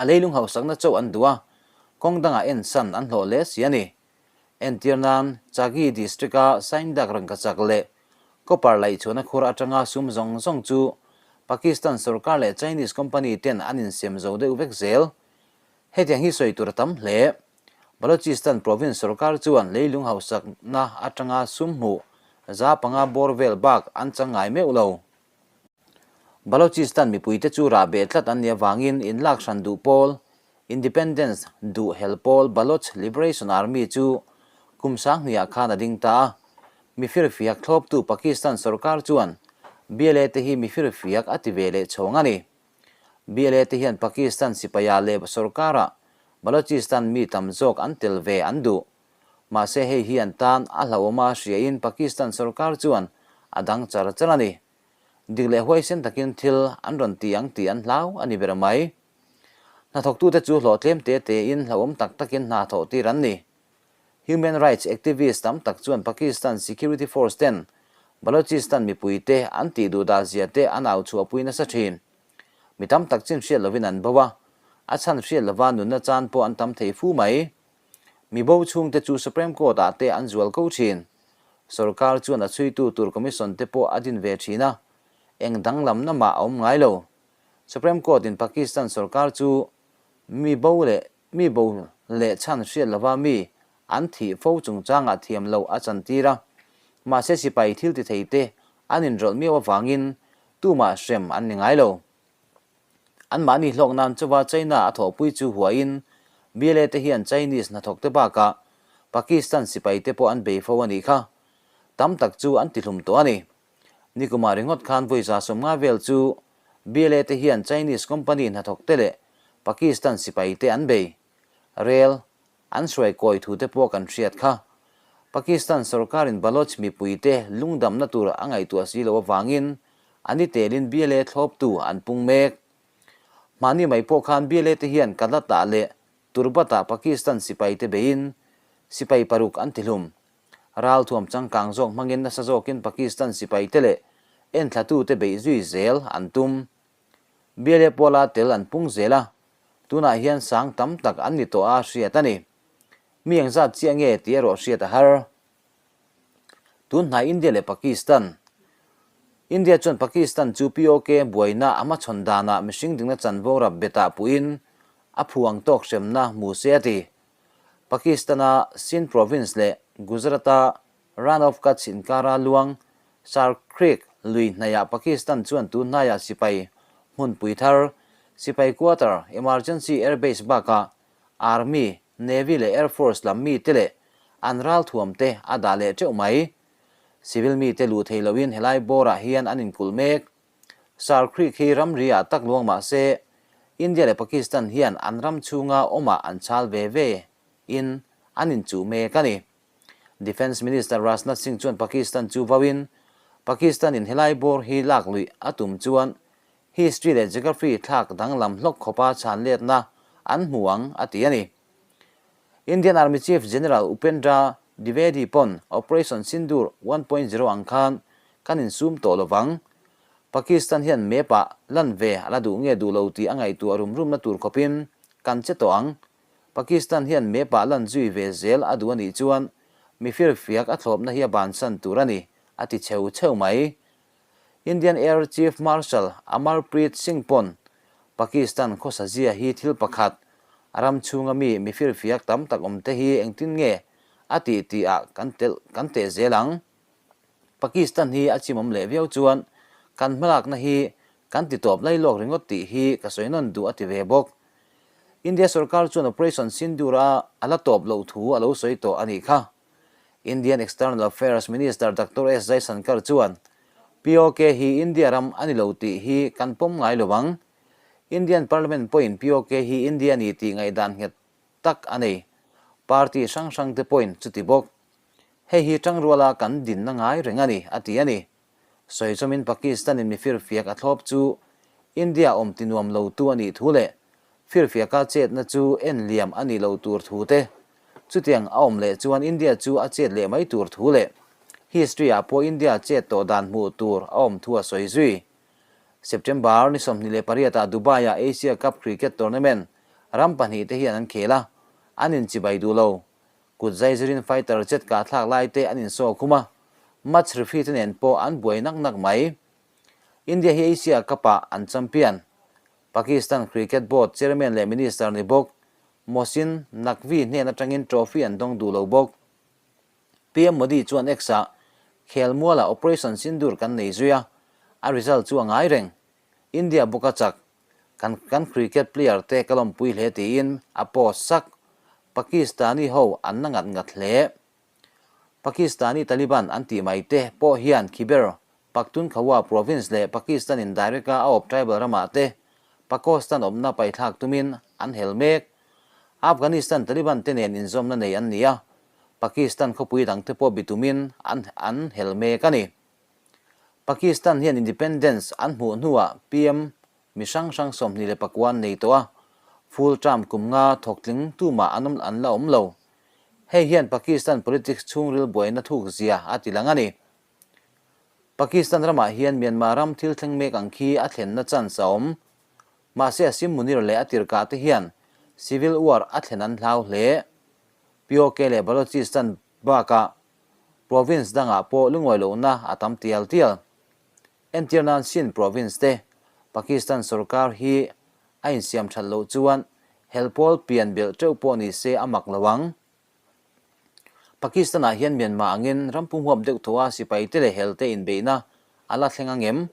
A leilung hausakna chauh an duh a, kawng dangah ensan an hlawh hle si a ni. Entir nan, Chagi District-a Saindak rangkachak leh copper laihchhuahna khur atanga sum zawng zawng chu Pakistan sorkar leh Chinese company ten an insem zo deuh vek zel. Hetiang hi sawi tur a tam hle. Balochistan province sorkar chuan leilung hausakna atanga sum hmuh 5% bawr vel bak an chang ngai meuh lo. Balochistan mipuite chu rah beh tlat an nih avangin inlak hran duh pawl, Independence duh hel pawl Baloch Liberation Army chu Kum sanghnih ah khan a ding ta a. Mi firfiak thlawptu Pakistan sorkar chuan BLA te hi mi firfiak a ti ve leh chhawng a ni. BLA te hian Pakistan sipaia leh sorkara Balochistan mi tam zawk an tel ve an duh. Mahse hei hi an tan a hlauhawm a hriain Pakistan sorkar chuan a dang char char a ni. Dik leh huaisen takin thil an rawn ti ang tih an hlau a ni ber mai. Hnathawktute chu hlawh tlem te tein hlauhawm tak takin hna thawh tir an ni. Human rights activist tam tak chuan Pakistan security force ten Balochistan mipuite an tih duh dah zia te an au chhuahpui nasa thin. Mi tam tak chin hriat lovin an bo a, a chhan hriat lova nunna chan pawh an tam thei fu mai. Mi bo chhungte chu Supreme Court ah te an zual ko thin. Sorkar chuan a chhuitu tur commission te pawh a din ve thin a, eng danglamna mah a awm ngai lo. Supreme Court in Pakistan sorkar chu mi bo leh Mi bo leh chhan hriat lova mi an thih fo chungchangah thiam loh a chantir a, mahse sipai thil ti thei te an inrawlh miau avangin tumah hrem an ni ngai lo. Anmahni hlawk nan chuva China a thawhpui chu huain BLA te hian Chinese hnathawk te bakah Pakistan sipai te pawh an bei fo a nih kha. Tam tak chu an tihlum tawh a ni. Nikumah ringawt khan vawi 150 vel chu BLA te hian Chinese company hnathawk te leh Pakistan sipai te an bei. Rel an hruai kawi thu te pawh kan hriat kha. Pakistan sorkarin Baloch mipui te lungdamna tur a ngaihtuah si lo avangin a ni telin BLA thlawptu an pung mek. Mahni mai pawh khan BLA te hian Kalat-ah leh Turbat-ah Pakistan sipai te beiin sipai paruk an tihlum. Ralthuam changkang zawk hmangin nasa zawkin Pakistan sipaite leh enthlatute beih zui zel an tum. Biale pawla tel an pung zel a, tunah hian sang tam tak an ni tawh a hriat a ni. Mi engzat chiah nge tih erawh hriat a har. Tun hnai India leh Pakistan India chuan Pakistan chu POK buaina a hmachhawn danah mihring dingna chanvo rap betah puhin a phu ang tawk hremna hmu se a ti. Pakistan-a Sindh province leh Gujarat-a Rann of Kutch inkara luang Sar Creek lui hnaihah Pakistan chuan tun hnaiah sipai hmunpui thar, sipai quarter, emergency airbase bakah Army, Navy leh Air Force lam mite leh an ralthuam te a dah leh teuh mai. Civil mite luh thei loin helai bawrah hian an inkulh mek. Sar Creek hi ramri ah tak luang mah se, India leh Pakistan hian an ram chhunga awmah an chal ve ve in an inchuh mek a ni. Defence Minister Rajnath Singh chuan Pakistan chu vauin, Pakistan in helai bawr hi lak luih a tum chuan history leh geography thlak danglam hlawk khawpa chhan letna an hmu ang a ti a ni. Indian Army Chief General Upendra Dwivedi pawn Operation Sindoor 1.0 ang khan kan insum tawh lo vang. Pakistan hian map ah lan ve a la duh nge duh lo tih a ngaihtuah rum rumna tur khawpin kan che tawh ang. Pakistan hian map ah lan zui ve zel a duh a nih chuan mi firfiak a thlawpna hi a bansan tur a ni, a ti cheu cheu mai. Indian Air Chief Marshal Amarpreet Singh pawn Pakistan khawsa zia hi thil pakhat, a ram chhunga mi mi firfiak tam tak awm te hi engtin nge a tih tih ah kan telh kan teh zel ang. Pakistan hi a chimawm leh viau chuan kan hmalakna hi kan ti tawp lai lawk ringawt tih hi ka sawi nawn duh a ti ve bawk. India sorkar chuan Operation Sindoor a a la tawp loh thu a lo sawi tawh a nih kha. Indian External Affairs Minister Doctor S Jaishankar chuan, POK hi India ram a ni lo tih hi kan pawm ngai lo ang. Indian Parliament pawhin POK hi India a ni tih ngaihdan nghet tak a nei. Party hrang hrang te pawhin chuti bawk. Hei hi tangruala kan dinna ngai reng a ni, a ti a ni. Sawi chawmin Pakistan-in mi firfiak a thlawp chu India awm ti nuam lo tu a nih thu leh firfiaka chetna chu en liam a nih loh tur thu te, chutiang a awm leh chuan India chu a chet leh mai tur thu leh history-ah pawh India chet tawh dan hmuh tur a awm thu a sawi zui. September ni 28 ah Dubai-ah Asia Cup Cricket Tournament ram pahnihte hian an khel a, an inchibai duh lo. Kut zaizirin fighter jet kah thlak lai te an insaw khum a, match referee te nen pawh an buai nak nak mai. India hi Asia Cup-ah an champion. Pakistan Cricket Board chairman leh minister ni bawk Mohsin Naqvi hnen atangin trophy an dawng duh lo bawk. PM Modi chuan X-ah, Khelmualah Operation Sindoor kan nei zui a, a result chu a ngai reng. India bawk a chak. Kan kan cricket player te ka lawmpui hle tiin a post sak. Pakistani ho an na ngat ngat hle. Pakistani Taliban an tih mai te pawh hian Khyber Pakhtunkhwa province leh Pakistan in direct a a awp tribal ramah te Pakostan awmna paithlak tumin an hel mek. Afghanistan Taliban te nen inzawmna nei an ni a, Pakistan khawpui dangte pawh bitumin an an hel mek a ni. Pakistan hian independence an hmuh hnuah PM mi hrang hrang 24 an nei tawh a, full term kum nga thawktling tumah an awm an la awm lo. Hei hian Pakistan politics chhungril buaina thuk zia a ti lang a ni. Pakistan ramah hian Myanmar ram thil thleng mek ang khi a thlenna chance a awm. Mahse Asim Munir leh a tirkah te hian civil war a thlen an hlau hle. POK leh Balochistan bakah province dangah pawh lungawi lohna a tam tial tial. Entir nan Sindh province te Pakistan sorkar hi a insiam that loh chuan helpawl pian belh teuh pawh ni se a mak lo ang. Pakistan-ah hian Myanmar angin ram pumhuap deuh tho a sipai te leh hel te inbeihna a la thleng ang em?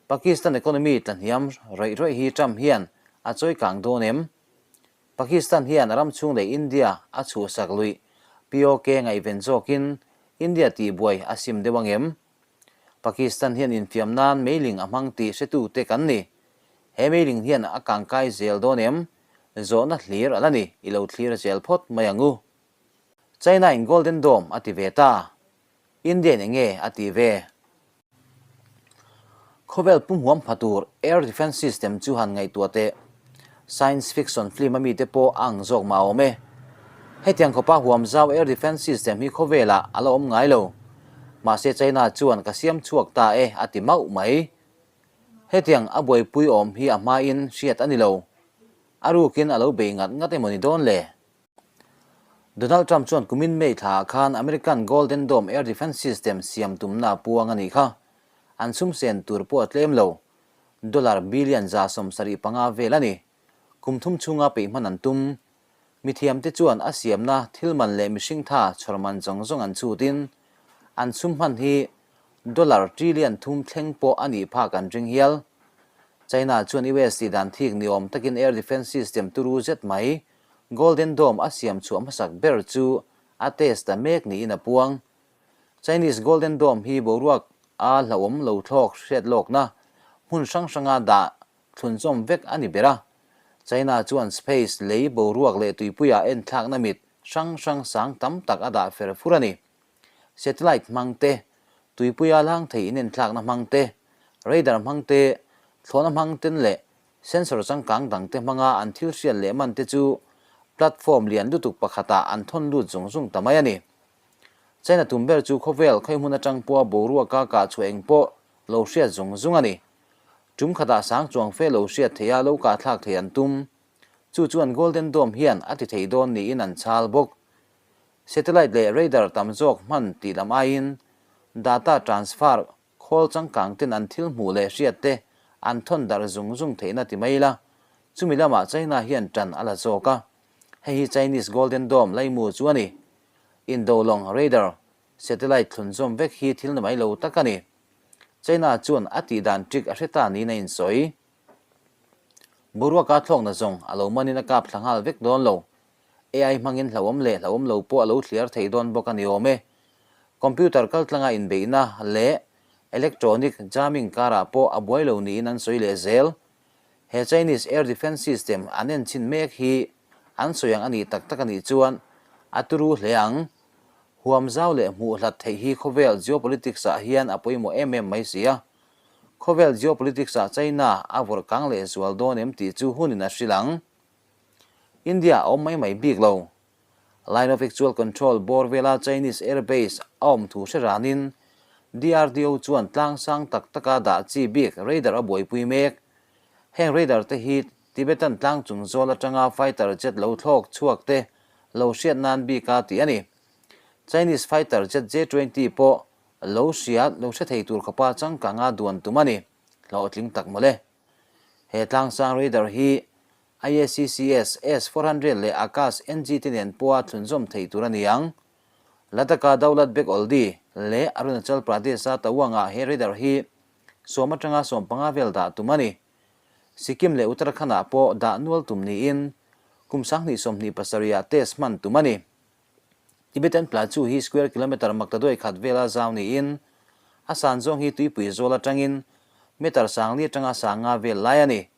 Pakistan economy tlahniam rawih rawih hi Trump hian a chawi kang dawn em? Pakistan hian a ram chhung leh India a chhuhsak luih POK ngaihven zawkin India tihbuai a sim deuh ang em? Pakistan hian infiam nan meiling a hmang tih hretute kan ni. He meiling hian a kangkai zel dawn em? Zawhna hlir a la ni, i lo thlir zel phawt mai ang u. China in Golden Dome a ti ve ta, India in enge a ti ve? Khawvel pumhuam pha tur Air Defence System chu han ngaihtuah teh. Science fiction film a mite pawh a ang zawk mah awm e. Hetiang khawpa huam zau Air Defence System hi khawvelah a la awm ngai lo. Mahse China chuan ka siam chhuak ta e a ti mauh mai. Hetiang a buaipui awm hi a hmain hriat a ni lo. A rukin a lo bei ngat ngat emaw ni dawn le? Donald Trump chuan kumin May thlaah khan American Golden Dome air defence system siam tumna a puang a nih kha. An chhumsen tur pawh a tlem lo. Dollar billion 75 vel a ni. Kum thum chhunga peih hman an tum. Mithiamte chuan a siamna thil man leh mihring tha chhawr man zawng zawng an chhutin an chhum hman hi Dollar trillion thum thleng pawh a nih phak an ring hial. China chuan US tih dan thik ni awm takin air defence system turu zet mai Golden Dome a siam chhuah hmasak ber chu a test ta mek niin a puang. Chinese Golden Dome hi boruak a hlauhawm lo thlawk hriat lawkna hmun hrang hranga dah thlunzawm vek a ni ber a. China chuan space lei boruak leh tuipuiah enthlakna mit hrang hrang sang tam tak a dah fer fur a ni. Satellite hmang te, tuipuia lang thei inenthlakna hmang te, radar hmang te, thlawhna hmang ten leh sensor changkang dang te hmanga an thil hriat leh man te chu platform lian lutuk pakhatah an thawn lut zung zung ta mai a ni. China tum ber chu khawvel khawi hmun atang pawha boruaka kah chhuah eng pawh lo hriat zung zung a ni. Tum khatah sang chuang fe lo hriat theiha lo kahthlak thei an tum. Chu chuan Golden Dome hian a ti thei dawn niin an chhal bawk. Satellite leh radar tam zawk hman tih lam aiin data transfer khawl changkang ten an thil hmuh leh hriat te an thawn darh zung zung theihna ti mai ila, chumi lamah China hian tan a la zawk a. Hei hi Chinese Golden Dome laimu chu a ni. Indo lawng radar, satellite thlunzawm vek hi thil na mai lo tak a ni. China chuan a tih dan trick a hre ta niin a insawi. Boruaka thlawkna zawng a lo manin a kap thla nghal vek dawn lo. AI hmangin hlauhawm leh hlauhawm lo pawh a lo thliar thei dawn bawk a ni awm e. Computer kaltlanga inbeihna leh electronic jamming karah pawh a buai lo niin an sawi leh zel. He Chinese air defence system an enchhin mek hi an sawi ang a nih tak tak a nih chuan a turu hle ang. Huam zau leh hmuh hlat theih hi khawvel geopolitics ah hian a pawimawh em em mai si a. Khawvel geopolitics ah China a vawrh kang leh zual dawn em tih chu hunin a hrilh ang. India a awm mai mai bik lo. Line of Actual Control bawr vela Chinese Air Base a awm thu hre ranin DRDO chuan tlang sang tak taka dah chi bik radar a buaipui mek. Heng radar te hi Tibetan tlang chung zawl atanga fighter jet lo thlawk chhuak te lo hriat nan bika tih a ni. Chinese fighter jet J-20 pawh lo hria lo hre thei tur khawpa changkanga duan tum a ni. Hlawhtling tak mawle. He tlangsang radar hi IACCS, S-400 leh Akash NG te nen pawha thlunzawm theih tur a ni ang. Ladakh-a Daulat Beg Oldi leh Arunachal Pradesh-a Tawang-ah he radar hi 10 atanga 15 vel dah tum a ni. Sikkim leh Uttarakhand-ah pawh dah nual tum niin kum 2027-ah test hman tum a ni. Tibetan Plateau hi square kilometre maktaduai khat vela zau niin a san zawng hi tuipui zawl atangin meter sangli atanga sanga vel lai a ni.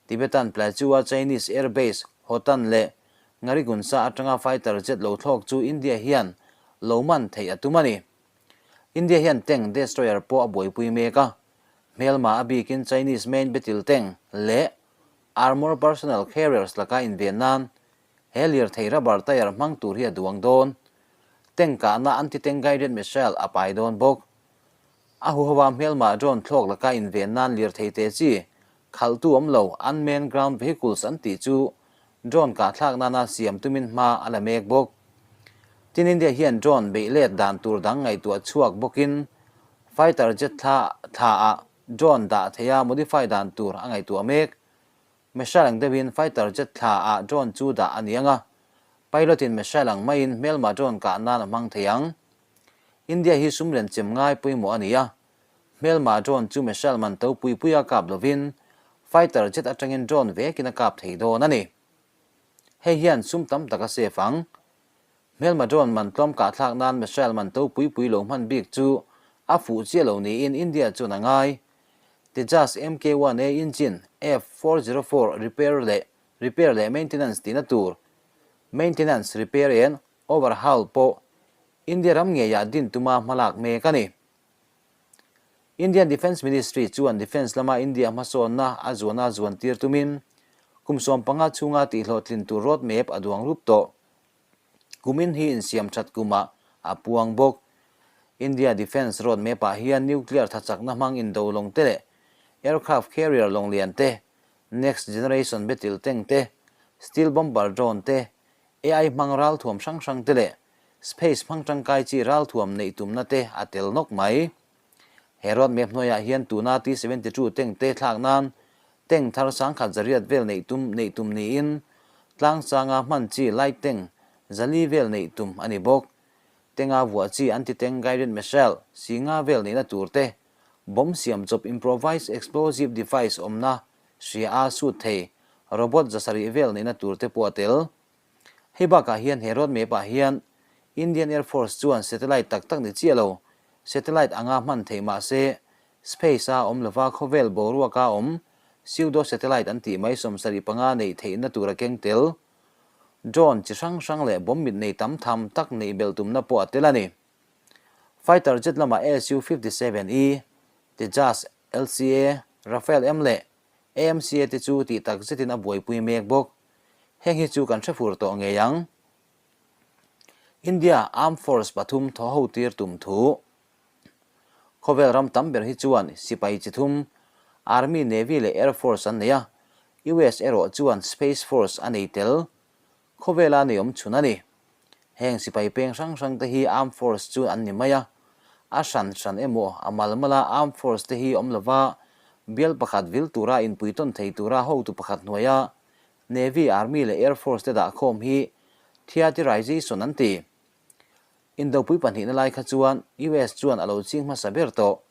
Tibetan Plateau-a Chinese Air Base Hotan leh Ngarigunsa atanga fighter jet lo thlawk chu India hian lo man theih a tum a ni. India hian tank destroyer pawh a buaipui mek a, hmelma a bikin Chinese main battle tank leh armour personnel carriers laka inven nan he lirthei rubber tyre hmang tur hi a duang dawn. Tank kahna anti-tank guided missile a pai dawn bawk. A huhova hmelma drone thlawk laka inven nan lirthei te chi khalhtu awm lo unmanned ground vehicles an tih chu drone kahthlak nana siam tumin hma a la mek bawk. Tin India hian drone beih let dan tur dang ngaihtuah chhuak bawkin fighter jet thla thla ah drone dah theiha modify dan tur a ngaihtuah mek. Missile ang deuhin fighter jet thla ah drone chu dah a ni ang a, pilot in missile ang maiin hmelma drone kah nan a hmang thei ang. India hi sum renchem ngai pawimawh a ni a, hmelma drone chu missile man to pui puia kap lovin fighter jet atangin drone vekin a kap thei dawn a ni. Hei hian sum tam tak a save ang. Hmelma drone man tlawm kahthlak nan missile man to pui pui lo hman bik chu a fuh chiah lo niin India chuan a ngai. Tejas MK-1A engine F404 repair leh repair leh maintenance tihna tur maintenance, repair and overhaul pawh India ram ngeiah din tuma hmalak mek a ni. Indian Defence Ministry chuan defence lama India hmasawnna a zuana zuan tir tumin kum 15 chhunga tihhlawhtlin tur road map a duang rup tawh. Kumin hi insiam that kumah a puang bawk. India Defence road map ah hian nuclear thachakna hmang indo lawng te leh aircraft carrier lawng lian te, next generation battle tank te, steel bomber drone te, AI hmang ralthuam hrang hrang te leh space hmang tangkai chi ralthuam neih tumna te a tel nawk mai. He road map hnuaiah hian tuna T-72 tank te thlak nan tank thar sangkhat zariat vel neih tum neih tum niin tlang sanga hman chi light tank zali vel neih tum a ni bawk. Tank-a vuah chi anti-tank guided missile singa vel neihna tur te, bomb siam chawp improvised explosive device awmna hria a sut thei robot zasarih vel neihna tur te pawh a tel. Hei bakah hian he road map ah hian Indian Air Force chuan satellite tak tak ni chiah lo, satellite anga hman theih mah se space a awm lova khawvel boruaka awm pseudo satellite an tih mai 75 neih theihna tur a keng tel. Drone chi hrang hrang leh bomb mit nei tam tham tak neih belh tumna pawh a tel a ni. Fighter jet lamah SU-57E, Tejas LCA, Rafale M leh AMCA te chu tih tak zetin a buaipui mek bawk. Heng hi chu kan hre fur tawh ngei ang. India Armed Force pathum thaw ho tir tum thu. Khawvel ram tam ber hi chuan sipai chi thum, Army, Navy leh Air Force an nei a, US erawh chuan Space Force a nei tel. Khawvela nei awm chhun a ni. Heng sipai peng hrang hrang te hi Armed Force chu an ni mai a. A hran hran emaw a mal mala Armed Force te hi awm lova bial pakhat vil tura inpui tawn thei tura hotu pakhat hnuaia Navy, Army leh Air Force te dahkhawm hi Theaterization an ti. Indopui pahnihna lai kha chuan US chuan a lo ching hmasa ber tawh.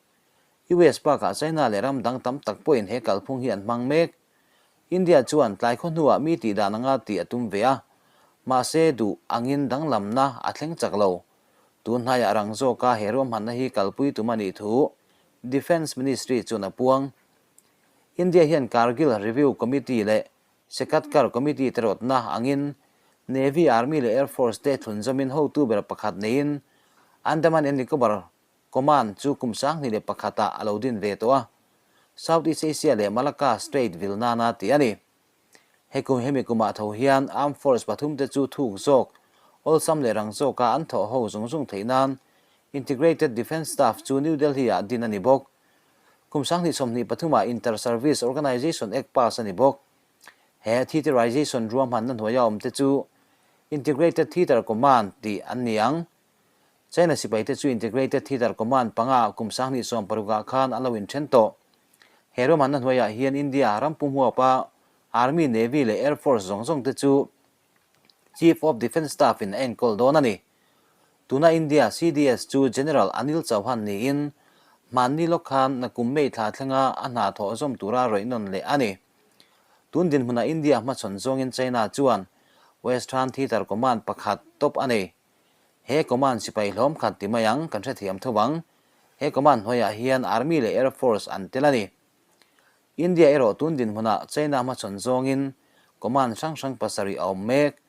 US bakah China leh ram dang tam tak pawhin he kalphung hi an hmang mek. India chuan tlai khaw hnuah mi tih dan anga tih a tum ve a, mahse duh angin danglamna a thleng chak lo. Tun hnaiah rang zawka he ruahmanna hi kalpui tum a nih thu Defence Ministry chuan a puang. India hian Kargil Review Committee leh Sekatkar Committee te rawtna angin Navy, Army leh Air Force te thlunzawmin hotu ber pakhat neiin Andaman and Nicobar Command chu kum 2001 ah a lo din ve tawh a, South East Asia leh Malacca Strait vil nana tih a ni. He kum hemi kumah tho hian Armed Force pathum te chu thuk zawk, awlsam leh rang zawka an thawh ho zung zung theih nan Integrated Defence Staff chu New Delhi ah din a ni bawk. Kum 2023 ah Inter-Service Organisation Act pass a ni bawk. He theaterization ruahmanna hnuaia awm te chu Integrated Theatre Command tih an ni ang. China sipaite chu Integrated Theatre Command panga kum 2016 ah khan an lo inthen tawh. He ruahmanna hnuaiah hian India ram pum huapa Army, Navy leh Air Force zawng zawng te chu Chief of Defence Staff in a enkawl dawn a ni. Tuna India CDS chu General Anil Chauhan niin hmanni lawk khan nakum May thla thlenga a hna thawh zawm tura rawih nawn leh a ni. Tun dinhmunah India hmachhawn zawngin China chuan Western Theatre Command pakhat tawp a nei. He command sipai hlawm khat ti mai ang kan hrethiam tho ang. He command hnuaiah hian Army leh Air Force an tel a ni. India erawh tun dinhmunah China hmachhawn zawngin command hrang hrang pasarih a awm mek.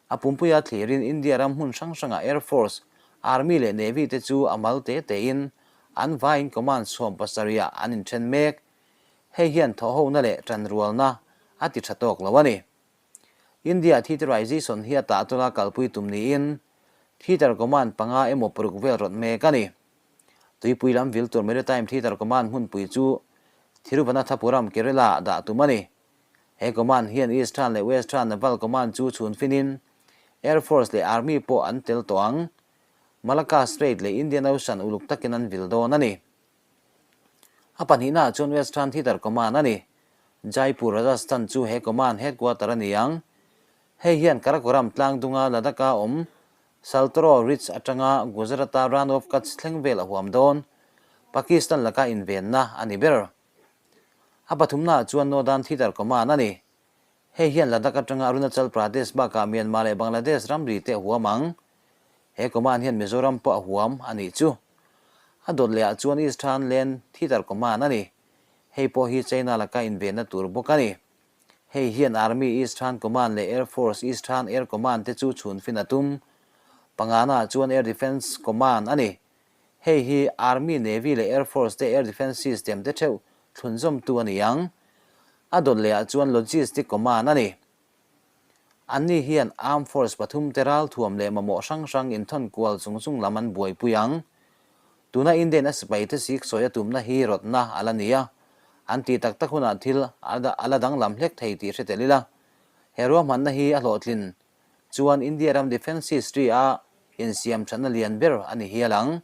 A pumpuia thlirin India ram hmun hrang hrangah Air Force, Army leh Navy te chu a mal te tein an vaiin command chhuam pasarihah an inthen mek. Hei hian thawhhona leh tanrualna a ti tha tawk lo a ni. India Theaterization hi a tah tula kalpui tum niin Theatre Command panga emaw paruk vel rawt mek a ni. Tuipui lam vil tur Maritime Theatre Command hmunpui chu Thiruvananthapuram, Kerala ah dah tum a ni. He command hian Eastern leh Western Naval Command chu chhun finin Air Force leh Army pawh an tel tawh ang. Malacca Strait leh Indian Ocean uluk takin an vil dawn a ni. A pahnihnaah chuan Western Theatre Command a ni. Jaipur, Rajasthan chu he command headquarter a ni ang. Hei hian Karakoram tlangdunga Ladakh-a awm Saltoro Ridge atanga Gujarat-a Rann of Kutch thleng vel a huam dawn. Pakistan laka invenna a ni ber. A pathumnaah chuan Northern Theatre Command a ni. Hei hian Ladakh atanga Arunachal Pradesh bakah Myanmar leh Bangladesh ramri te a huam ang. He command hian Mizoram pawh a huam a nih chu. A dawt lehah chuan Eastern Land Theatre Command a ni. Hei pawh hi China laka invenna tur bawk a ni. Hei hian Army Eastern Command leh Air Force Eastern Air Command te chu chhunfin a tum. Panganaah chuan Air Defence Command a ni. Hei hi Army, Navy leh Air Force te Air Defence System te theuh thlunzawmtu a ni ang. A dawt lehah chuan Logistic Command a ni. Anni hian Armed Force pathum te ralthuam leh mamawh hrang hrang inthawn kual chung chung lam an buaipui ang. Tuna Indian a sipai te sik sawi a tumna hi rawtna a la ni a, an tih tak tak hunah thil a la danglam hlek thei tih hre tel ila. He ruahmanna hi a hlawhtlin chuan India ram defence history a insiam thatna lian ber a ni hial ang.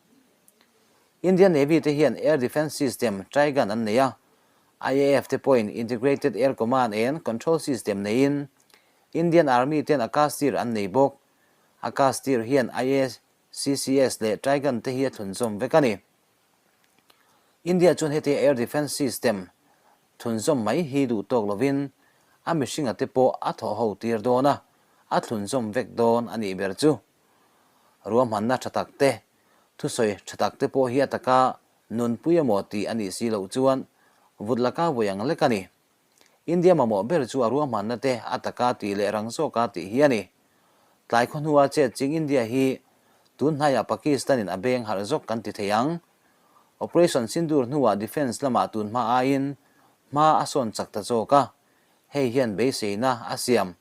Indian Navy te hian Air Defence System Trigon an nei a, IAF te pawhin Integrated Air Command and Control System neiin Indian Army ten Akastir an nei bawk. Akastir hian IACCS leh Trigon te hi a thlunzawm vek a ni. India chuan hetia Air Defence System Thunzawm mai hi duh tawk lovin a mihringa te pawh a thawh ho tir dawn a, a thlunzawm vek dawn a nih ber chu. Ruahmanna tha tak te, thusawi tha tak te pawh hi a taka nunpui emaw tih a nih si loh chuan vut laka vawi ang lek a ni. India mamawh ber chu a ruahmanna te a taka tih leh rang zawka tih hi a ni. Tlai khaw hnua chet ching India hi tun hnaiah Pakistan-in a beng harh zawk kan ti thei ang. Operation Sindoor hnuah defence lamah tun hma aiin hma a sawn chak ta zawk a, hei hian beiseina a siam.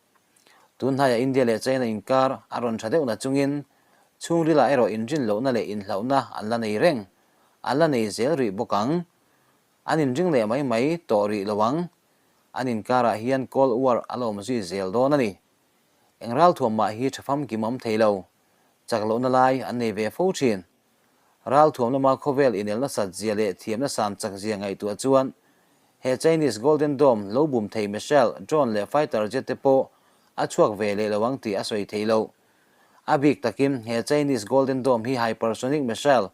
Tun hnaiah India leh China inkar a rawn tha deuh na chungin chhungrilah erawh inrin lohna leh inhlauhna an la nei reng, an la nei zel rih bawk ang. An inring leh mai mai tawh rih lo ang. An inkarah hian Cold War a la awm zui zel dawn a ni. Eng ralthuam mah hi tha famkim awm thei lo, chak lohna lai an nei ve fo thin. Ralthuam lama khawvel inelna sat zia leh thiamna san chak zia ngaihtuah chuan he Chinese Golden Dome lo bum thei missile, drone leh fighter jet te pawh a chhuak ve leh lo ang tih a sawi thei lo. A bik takin he Chinese Golden Dome hi hypersonic missile,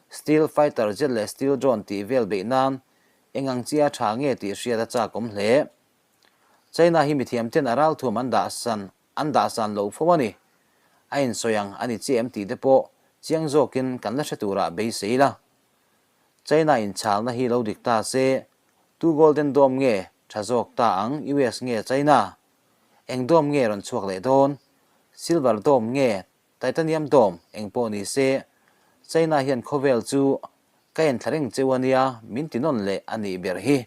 steel fighter jet leh steel drone tih vel beih nan eng ang chia tha nge tih hriat a chak awm hle. China hi mithiam ten a ralthuam an dah san an dah san loh fo a ni. A insawi ang a ni chiah em tih te pawh chiang zawkin kan la hre turah beisei ila. China inchhalna hi lo dik ta se, tu Golden Dome nge tha zawk ta ang US nge China? Eng dome nge rawn chhuak leh dawn? Silver Dome nge Titanium Dome eng pawh ni se, China hian khawvel chu ka enthla reng cheu a nia min ti nawn leh a nih ber hi.